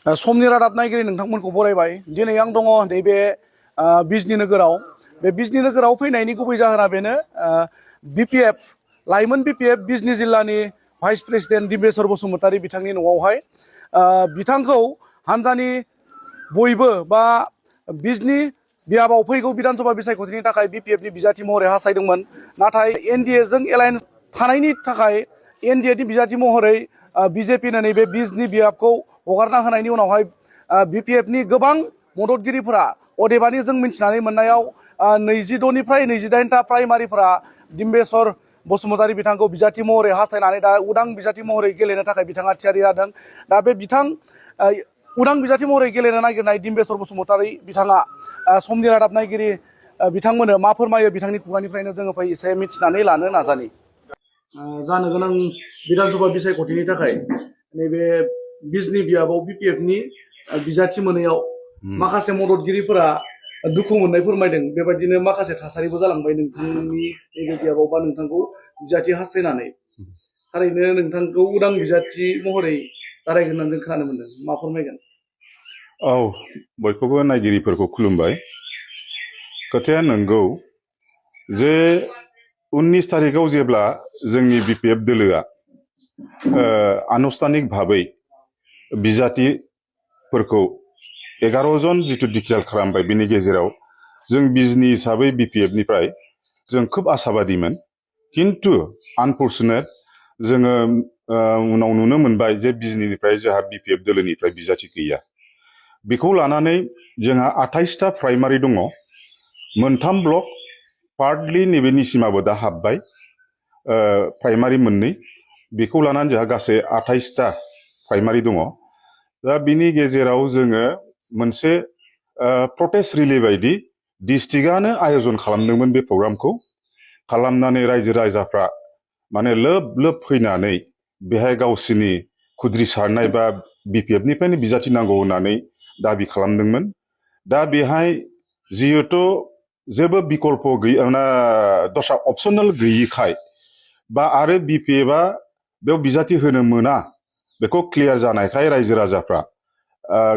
समनि रादाब नायगिरि नोंथांमोनखौ बरायबाय। दिनै आं दङ नैबे बिजनी नोगोराव। बे बिजनी नोगोराव फैनायनि गुबै जाहोना बेनो, बिपिएफ लाइमोन बिपिएफ बिजनी जिल्लानि भाइस प्रेसिडेन्ट दिम्बेश्वर बसुमतारी बिथांनि न'आवहाय बिथांखौ हान्जानि बयबो बा बिजनी बियाबाव फैगौ बिधानसभा बिसायख'थिनि थाखाय बिपिएफनि बिजाथि महरै हास्थायदोंमोन। नाथाय एनडिएजों एलायन्स थानायनि थाखाय एनडिएनि बिजाथि महरै बिजेपिनो नैबे बिजनी बियाबखौ हगारना होनायनि उनावहाय बिपिएफनि गोबां मददगिरिफोरा, अदेबानि जों मिथिनानै मोननायाव 22निफ्राय 28टा प्राइमारिफोरा दिम्बेश्वर बसुमतारी बिथांखौ बिजाथि महरै हास्थायनानै दा उदां बिजाथि महरै गेलेनो थाखाय बिथाङा थियारि जादों। दा बे उदां बिजाथि महरै गेलेनो नागिरनाय दिम्बेश्वर बसुमतारी बिथाङा समनि रादाब नायगिरि बिथांमोननो मा फोरमायो बिथांनि खुगानिफ्रायनो जोङो एसे मिथिनानै लानो नाजानि। जानो गोनां बिधानसभा बिसायख'थिनि थाखाय नैबे बिजनी बियाबाव बिपिएफनि बिजाथि मोनैयाव माखासे मददगिरिफोरा दुखु मोननाय फोरमायदों। बेबायदिनो माखासे थासारिबो जालांबाय नोंथांनि नैबे बियाबाव बा नोंथांखौ बिजाथि हास्थायनानै। थारैनो नोंथांखौ उदां बिजाथि महरै रायगोन होननानै जों खोनानो मोनदों। मा फोरमायगोन? औ, बयखौबो नायगिरिफोरखौ खुलुमबाय। खोथाया नंगौ जे 19 तारिखआव जेब्ला जोंनि बिपिएफ दोलोआ आनुষ্ঠাनिक भाबै बिजाथिफोरखौ 11 जन जिथु डिक्लेयार खालामबाय, बिनि गेजेराव जों बिजनी हिसाबै बिपिएफनिफ्राय जों खोब आसाबादिमोन। किन्तु आनफर्चुनेट जोङो उनाव नुनो मोनबाय जे बिजनीनिफ्राय जोंहा बिपिएफ दोलोनिफ्राय बिजाथि गैया। बेखौ लानानै जोंहा 28टा प्राइमारि दङ, 3 ब्लक, पार्टलि नैबे निसिमाबो दा हाबबाय, प्राइमारि 2। बेखौ लानानै जोंहा गासै 28टा प्राइमारि दङ। दा बिनि गेजेराव जोङो मोनसे प्रटेस्ट रिलि बायदि डिस्ट्रिक्टआनो आयोजन खालामदोंमोन। बे प्रग्रामखौ खालामनानै रायजो राजाफ्रा माने लोब लोब फैनानै बेहाय गावसिनि खुद्रि सारनाय बा बिपिएफनिफ्रायनो बिजाथि नांगौ होननानै दाबि खालामदोंमोन। दा बेहाय जिहेथु जेबो बिकल्प गैया, दस्रा अपसनेल गैयिखाय बा आरो बिपिएफआ बेयाव बिजाथि होनो मोना बेखौ क्लियार जानायखाय रायजो राजाफ्रा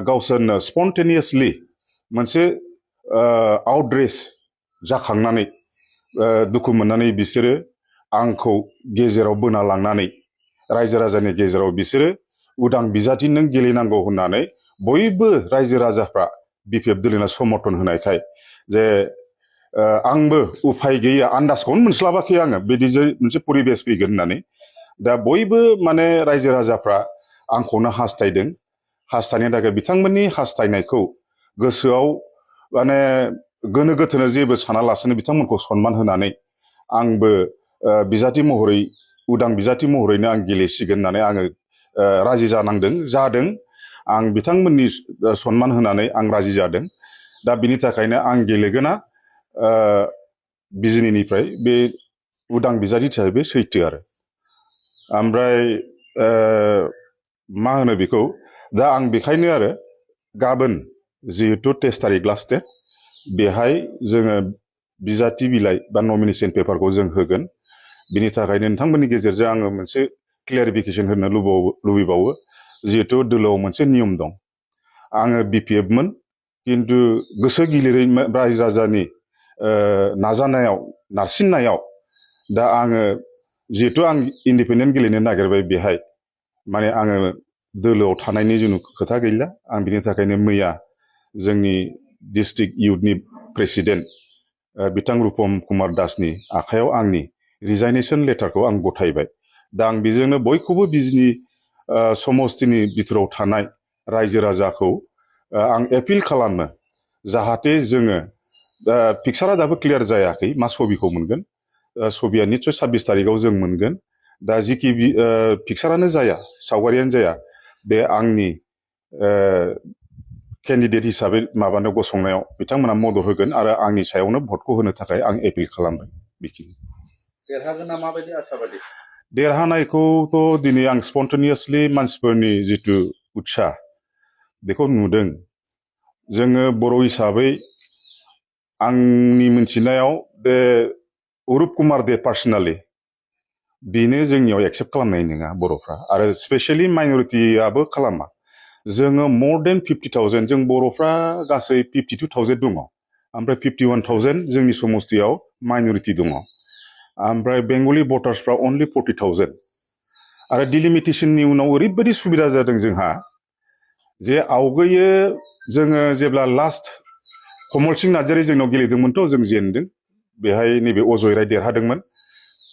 गावसोरनो स्पन्टेनियासलि मोनसे आउटरेज जाखांनानै दुखु मोननानै बिसोरो आंखौ गेजेराव बोना लांनानै रायजो राजानि गेजेराव बिसोरो उदां बिजाथि नों गेलेनांगौ होननानै बयबो रायजो राजाफ्रा बिपिएफ दोलोनो समर्थन होनायखाय जे आंबो उफाय गैया, आन्दाजखौनो मोनस्लाबाखै आङो बिदि मोनसे परिबेस फैगोन होननानै। दा बयबो माने रायजो राजाफ्रा आंखौनो हास्थायदों। हास्थायनायनि थाखाय बिथांमोननि हास्थायनायखौ गोसोआव माने गोनो गोथोनो जेबो सानालासेनो बिथांमोनखौ सनमान होनानै आंबो बिजाथि महरै, उदां बिजाथि महरैनो आं गेलेसिगोन होननानै आङो राजि जादों। आं बिथांमोननि सनमान होनानै आं राजि जादों। दा बिनि थाखायनो आं गेलेगोना बिजनीनिफ्राय बे उदां बिजाथि हिसाबै बे सैथो आरो। ओमफ्राय मा होनो बेखौ, दा आं बेखायनो आरो गाबोन जिहेथु 23 तारिख लास्ट डेट, बेहाय जोङो बिजाथि बिलाइ बा नमिनेसन पेपारखौ जों होगोन। बिनि थाखायनो नोंथांमोननि गेजेरजों आङो मोनसे क्लियारिफिकेसन होनो लुबैबावो। जिहेथु दोलोआव मोनसे नियम दं। आङो बिपिएफमोन, किन्तु गोसो गिलिरै रायजो राजानि नाजानायाव, नारसिननायाव दा आङो जिहेथु आं इन्डिपेन्डेन्ट गेलेनो नागिरबाय, बेहाय माने आङो दोलोआव थानायनि जेबो खोथा गैला। आं बिनि थाखायनो मैया जोंनि डिस्ट्रिक्ट इउथनि प्रेसिडेन्ट बिथां रुपम कुमार दासनि आखायाव आंनि रिजाइनेसन लेटारखौ आं गथायबाय। दा आं बेजोंनो बयखौबो बिजनी समस्तिनि बिथोराव थानाय रायजो राजाखौ आं एपिल खालामो, जाहाथे जोङो पिक्सारा दाबो क्लियार जायाखै मा सबिखौ मोनगोन। सबिया निस्सय 26 तारिखआव जों मोनगोन। दा जिखि पिक्सारानो जाया, सावगारियानो जाया, बे आंनि केन्डिडेट हिसाबै माबानो गसंनायाव बिथांमोना मदद होगोन आरो आंनि सायावनो भटखौ होनो थाखाय आं एपिल खालामबाय। बेखिनि। देरहागोन ना माबायदि आसाबादि? देरहानायखौथ' दिनै आं स्पन्टेनियासलि मानसिफोरनि जिथु उत्साह बेखौ नुदों। जोङो बर' हिसाबै आंनि मिन्थिनायाव बे अरुप कुमार दे पार्सनेलि बेनो जोंनियाव एक्सेप्ट खालामनाय नङा बर'फ्रा, आरो स्पेसियेलि माइनरिटियाबो खालामा। जोङो more than 50,000 जों बर'फ्रा गासै 52,000 दङ ओमफ्राय 51,000 जोंनि समस्तियाव माइनरिटि दङ ओमफ्राय बेंगलि भटार्सफ्रा only 40,000 आरो डिलिमिटेशननि उनाव ओरैबायदि सुबिदा जादों जोंहा जे आवगैयो जोङो जेब्ला लास्ट कमल सिंह नार्जारी जोंनाव गेलेदोंमोनथ' जों जेनदों बेहाय नैबे अजय राय देरहादोंमोन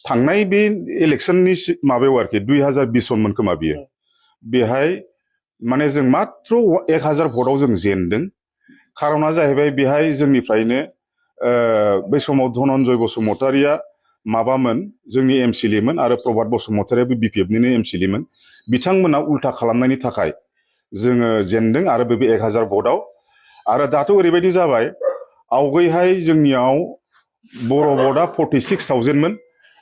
थांनाय बे इलेक्शननि माबायाव आरोखि 2020 सनमोन खोमा बियो बेहाय माने जों मात्र 1,000 भटआव जों जेनदों खारना जाहैबाय बेहाय जोंनिफ्रायनो बै समाव धनन्जय बसुमतारिया माबामोन जोंनि एमसिएलएमोन आरो प्रभात बसुमतारियाबो बिपिएफनिनो एमसिएलएमोन बिथांमोना उल्था खालामनायनि थाखाय जोङो जेनदों आरो बे 1,000 भटआव आरो दाथ' ओरैबायदि जाबाय आवगैहाय जोंनियाव बर' भटआ 46,000 मोन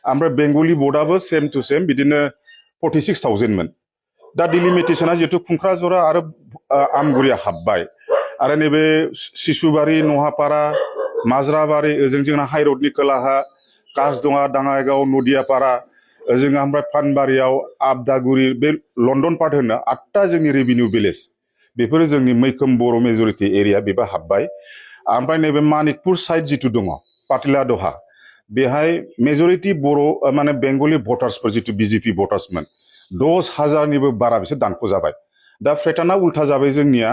ओमफ्राय बेंगलि भटआबो सेम टु सेम बिदिनो 46,000 मोन दा डिलिमिटेशना जिहेतु खुंख्राजरा आरो आमगुरिया हाबबाय आरो नैबे सिसुबारि नहापारा माजराबारि ओजों जोंना हाइरडनि खोलाहा कासदङा दाङाइगाव नदियापारा ओजों ओमफ्राय फानबारियाव आबदागुरि बे लन्डन पार्ट होनो 8टा जोंनि रेभिनिउ भिलेज बेफोरो जोंनि मैखोम बर' मेजरिटि एरिया बेबो हाबबाय ओमफ्राय नैबे मानिकपुर साइड जिथु दङ पाटिला दहा बेहाय मेजरिटि बर' माने बेंगलि भटार्सफोर जिथु बिजेपि भटार्समोन 10,000निबो बारा बिसोर दानख' जाबाय दा पेटार्ना उल्था जाबाय जोंनिया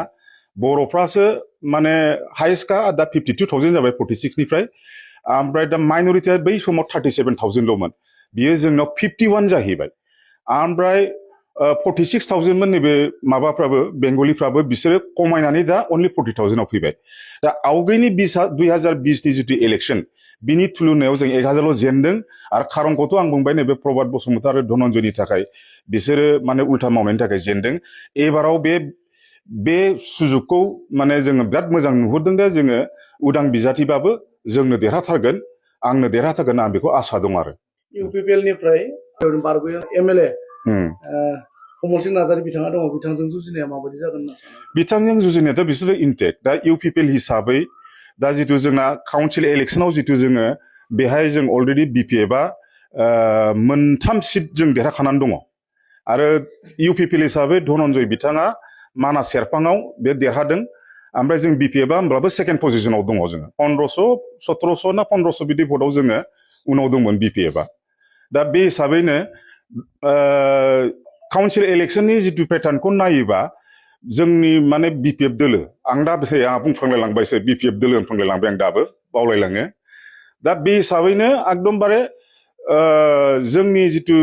बर'फ्रासो माने हाइस्टखा दा 52,000 जाबाय 46निफ्राय ओमफ्राय दा माइनरिटिया बै समाव 37,000ल'मोन बियो जोंनाव 51 जाहैबाय ओमफ्राय 46,000 मोन नैबे माबाफ्राबो बेंगलिफ्राबो बिसोरो खमायनानै दा अनलि 40,000आव फैबाय दा आवगैनि 2020नि जितु इलेक्शन बिनि थुलुनायाव जों 1,000ल' जेनदों आरो खारनखौथ' आं बुंबाय नैबे प्रभात बसुमतारी आरो धनन्जयनि थाखाय बिसोरो माने उल्था मावनायनि थाखाय जेनदों एबाराव बे सुजुगखौ माने जोङो बिराद मोजां नुहुरदों दे जोङो उदां बिजाथिबाबो जोंनो देरहाथारगोन आंनो देरहाथारगोन आं बेखौ आसा दं आरो इउपिपिएलनिफ्राय बारबोयो एमएलए कमल सिंह नार्जारी बिथाङा दङ बिथांजों जुजिनाया माबायदि जागोन होनना सानो बिथांजों जुजिनायाथ' बिसोरो इनटेक्ट दा इउपिपिएल हिसाबै दा जितु जोंना काउन्सिल इलेक्शनाव जितु जोङो बेहाय जों अलरेडि बिपिएफआ 3 सिट जों देरहाखानानै दङ आरो इउपिपिएल हिसाबै धनन्जय बिथाङा मानास सेरफाङाव बे देरहादों ओमफ्राय जों बिपिएफआ होमब्लाबो सेकेन्ड पजिशनाव दङ जोङो 1500 1700 ना 1500 बिदि भटआव जोङो उनाव दंमोन बिपिएफआ दा बे हिसाबैनो काउन्सिल इलेक्शननि जितु पेटार्नखौ नायोबा जोंनि माने बिपिएफ दोलो आं दा बुंफ्लांलायलांबायसो बिपिएफ दोलो होनफ्लांलायलांबाय आं दाबो बावलायलाङो दा बे हिसाबैनो एकदमबारे जोंनि जितु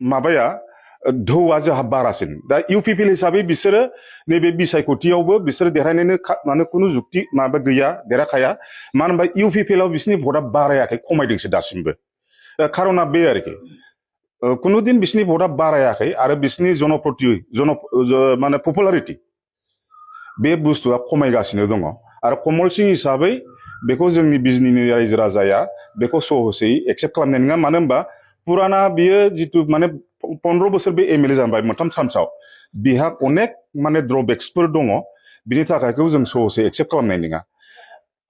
माबाया धौआ जोंहा बारासिन दा इउपिपिएल हिसाबै बिसोरो नैबे बिसायख'थियावबो बिसोरो देरहानायनो माने खुनु जुक्ति माबा गैया देरहाखाया मानो होनबा इउपिपिएलआव बिसोरनि भटआ बारायाखै खमायदोंसो दासिमबो खारना बे आरोखि कुनुदिन बिसोरनि भटआ बारायाखै आरो बिसोरनि माने पपुलारिटि बे बुस्थुआ खमायगासिनो दङ आरो कमल सिंह हिसाबै बेखौ जोंनि बिजनिनि रायजो राजाया बेखौ सहसै एक्सेप्ट खालामनाय नङा मानो होनबा पुराना बियो जितु माने 15 बोसोर बे एमएलए जाबाय मोनथाम चान्सआव बिहा अनेक माने ड्रबेक्सफोर दङ बिनि थाखायखौ जों सहसै एक्सेप्ट खालामनाय नङा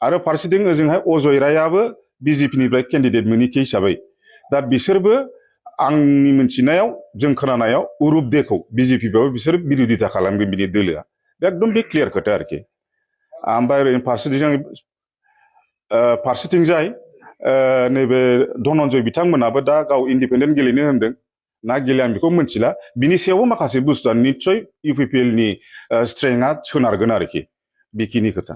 आरो फारसेथिं ओजोंहाय अजय रायाबो बिजेपिनिफ्राय केन्डिडेट मोनैखै हिसाबै दा बिसोरबो आंनि मिन्थिनायाव जों खोनानायाव उरुपदेखौ बिजेपिबाबो बिसोर बिरोधिता खालामगोन बिनि दोलोआ एकदम बे क्लियार खोथा आरोखि ओमफ्राय ओरैनो फारसेथिंजाय नैबे धनन्जय बिथांमोनाबो दा गाव इन्डिपेन्डेन्ट गेलेनो होनदों ना गेले आं बेखौ मिथिला बिनि सायावबो माखासे बुस्थुआ निस्सय इउपिपिएलनि स्ट्रेंथआ सोनारगोन आरोखि बेखिनि खोथा